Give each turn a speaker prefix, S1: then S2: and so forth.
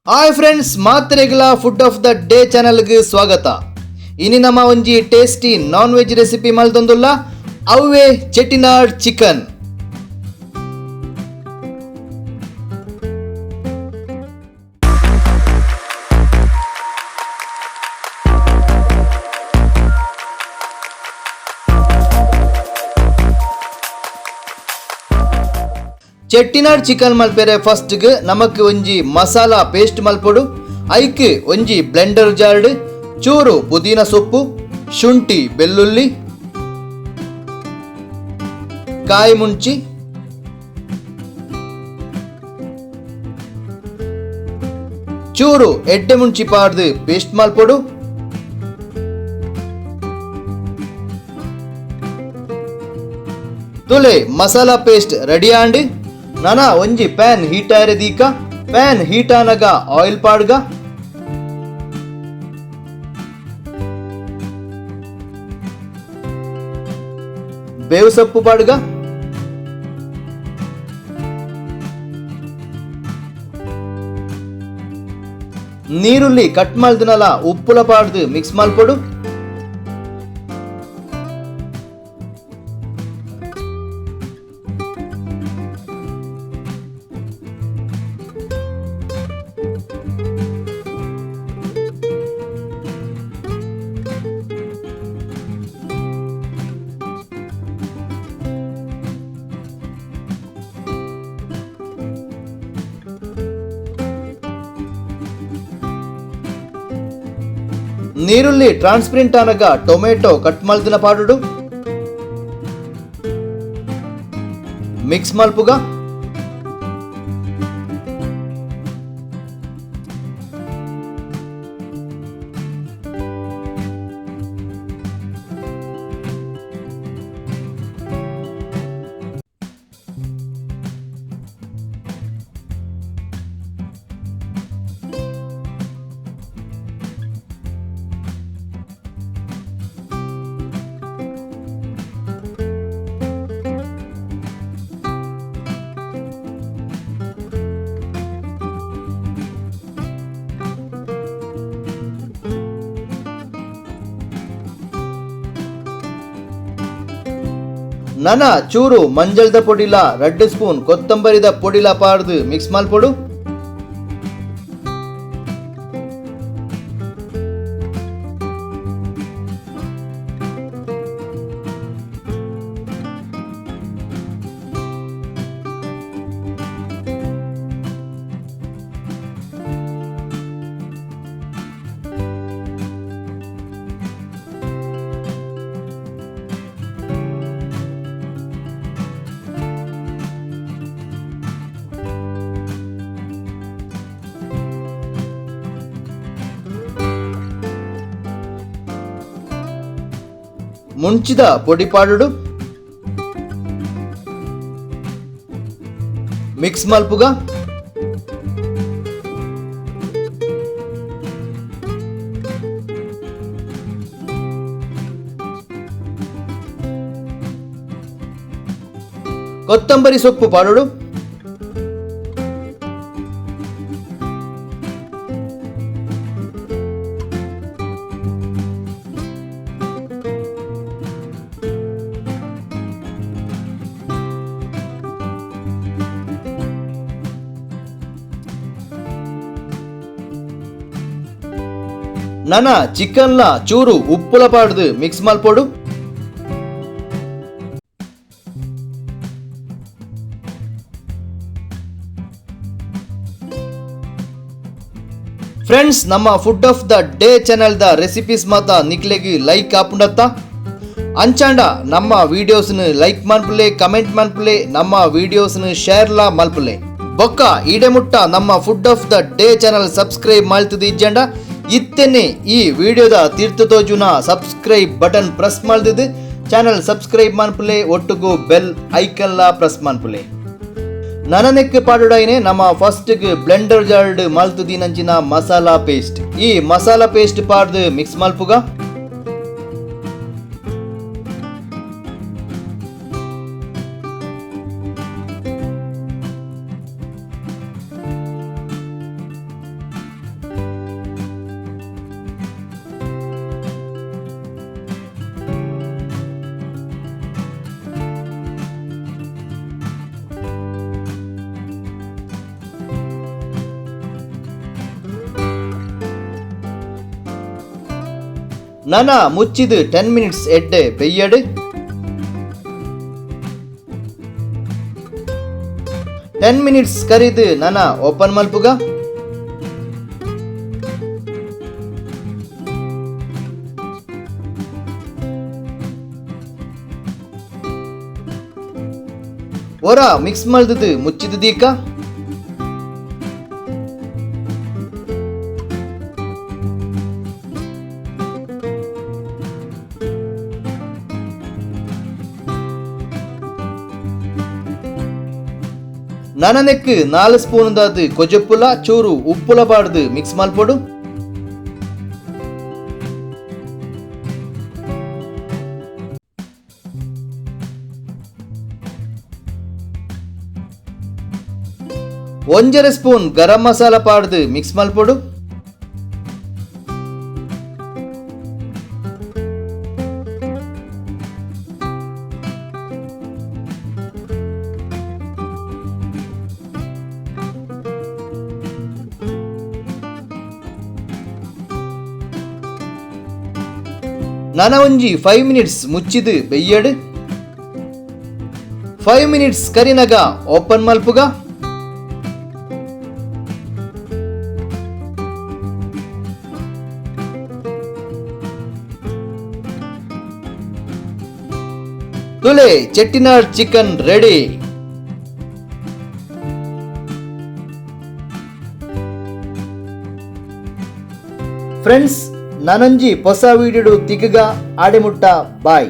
S1: Hi friends, ಮಾತ್ರೆಗಳ food of the day ಚಾನಲ್ಗೆ ಸ್ವಾಗತ. ಇನಿ ನಮ್ಮ ಒಂಜಿ ಟೇಸ್ಟಿ ನಾನ್ ವೆಜ್ ರೆಸಿಪಿ ಮಲ್ತೊಂದುಲ್ಲ, ಅವ್ವೇ ಚೆಟ್ಟಿನಾಡ್ ಚಿಕನ್. ಚೆಟ್ಟಿನಾಡ್ ಚಿಕನ್ ಮಲ್ಪೆರೆ ಫಸ್ಟ್ಗೆ ನಮಕ್ ಒಂಜಿ ಮಸಾಲಾ ಪೇಸ್ಟ್ ಮಲ್ಪೊಡು. ಐಕ್ ಒಂಜಿ ಬ್ಲೆಂಡರ್ ಜಾರ್ಡ್ ಚೂರು ಪುದೀನ ಸೊಪ್ಪು, ಶುಂಠಿ ಬೆಳ್ಳುಳ್ಳಿ, ಕಾಯಿ ಮುಂಚಿ, ಚೂರು ಎಡ್ಡೆ ಮುಂಚಿ ಪಾಡ್ದು ಪೇಸ್ಟ್ ಮಲ್ಪೊಡು. ತುಲೆ ಮಸಾಲಾ ಪೇಸ್ಟ್ ರೆಡಿ ಆಂಡ್. ನನ ಒಂಜಿ ಪ್ಯಾನ್ ಹೀಟ್ ಆರೆ ದೀಕ. ಪ್ಯಾನ್ ಹೀಟ್ ಆನಗ ಆಯಿಲ್ ಪಾಡ್ಗ. ಬೇವು ಸೊಪ್ಪು ಪಾಡ್ಗ. ನೀರುಳ್ಳಿ ಕಟ್ ಮಲ್ದಿನಲ ಉಪ್ಪುಲ ಪಾಡ್ದು ಮಿಕ್ಸ್ ಮಲ್ಪೊಡು. ನೀರುಳ್ಳಿ ಟ್ರಾನ್ಸ್ಪರೆಂಟ್ ಆನಗ ಟೊಮೆಟೊ ಕಟ್ ಮಲ್ದಿನ ಪಾಡುಡು, ಮಿಕ್ಸ್ ಮಲ್ಪುಗ. ನನ ಚೂರು ಮಂಜಲ್ದ ಪೊಡಿಲ, 2 ಸ್ಪೂನ್ ಕೊತ್ತಂಬರಿದ ಪೊಡಿಲ ಪಾಡ್ದು ಮಿಕ್ಸ್ ಮಲ್ಪೊಡು. ಮುಂಚಿದ ಪೊಡಿ ಪಾಡುಡು, ಮಿಕ್ಸ್ ಮಲ್ಪುಗ. ಕೊತ್ತಂಬರಿ ಸೊಪ್ಪು ಪಾಡುಡು. ನನ ಚಿಕನ್ಲ ಚೂರು ಉಪ್ಪುಲ ಪಾಡ್ದು ಮಿಕ್ಸ್ ಮಲ್ಪೊಡು. ಫ್ರೆಂಡ್ಸ್, ನಮ್ಮ food of the day channel the recipes ಮಾತ ನಿಕ್ಲೆಗ್ ಲೈಕ್ ಆಪುಂಡತ್ತ? ಅಂಚಾಂಡ ನಮ್ಮ ವಿಡಿಯೋಸ್ನ ಲೈಕ್ ಮನ್ಪುಲೆ, ಕಮೆಂಟ್ ಮನ್ಪುಲೆ, ನಮ್ಮ ವಿಡಿಯೋಸ್ನ ಶೇರ್ಲಾ ಮಲ್ಪುಲೆ. ಬೊಕ್ಕ ಈಡೆ ಮುಟ್ಟ ನಮ್ಮ food of the day channel subscribe ಮಲ್ತುದು ಇಜ್ಜಂಡ ಇತ್ತೆನೆ ಈ ವಿಡಿಯೋದ ತೀರ್ಥ ತೋಜುನ ಸಬ್ಸ್ಕ್ರೈಬ್ ಬಟನ್ ಪ್ರೆಸ್ ಮಲ್ತುದು ಚಾನಲ್ ಸಬ್ಸ್ಕ್ರೈಬ್ ಮನ್ಪುಲೆ, ಒಟ್ಟುಗು ಬೆಲ್ ಐಕನ್ಲಾ ಪ್ರೆಸ್ ಮನ್ಪುಲೆ. ನನನೆಕ್ ಪಾಡುಡೈನೆ ನಮ್ಮ ಫಸ್ಟ್ ಬ್ಲೆಂಡರ್ ಜಾರ್ಡ್ ಮಲ್ತುದಿನಂಚಿನ ಮಸಾಲಾ ಪೇಸ್ಟ್. ಈ ಮಸಾಲಾ ಪೇಸ್ಟ್ ಪಾಡ್ದು ಮಿಕ್ಸ್ ಮಲ್ಪುಗ. ನನ ಮುಚ್ಚಿದು 10 ಮಿನಿಟ್ಸ್ ಎಡ್ಡೆ ಬೆಯ್ಯಡು. 10 ಮಿನಿಟ್ಸ್ ಕರಿದು ನನ ಓಪನ್ ಮಲ್ಪುಗ. ಒರ ಮಿಕ್ಸ್ ಮಲ್ದದು ಮುಚ್ಚಿದು ದೀಕ. ನನನೆಕ್ಕು 4 ಸ್ಪೂನ್ ದಾದು ಕೊಜಪ್ಪುಲ ಚೂರು ಉಪ್ಪುಲ ಪಾಡ್ದು ಮಿಕ್ಸ್ ಮಲ್ಪೊಡು. 1.5 ಸ್ಪೂನ್ ಗರಂ ಮಸಾಲ ಪಾಡ್ದು ಮಿಕ್ಸ್ ಮಲ್ಪೊಡು. ನನ ಒಂಜಿ 5 ಮಿನಿಟ್ಸ್ ಮುಚ್ಚಿದು ಬೆಯ್ಯಡು. 5 ಮಿನಿಟ್ಸ್ ಕರಿನಗ ಓಪನ್ ಮಲ್ಪುಗ. ತುಲೆ ಚೆಟ್ಟಿನಾಡ್ chicken ready. Friends, ನಾನಂಜಿ ಹೊಸ ವಿಡಿಯೋ ತಿಕ್ಕಗ ಆಡೆಮುಟ್ಟ ಬಾಯ್.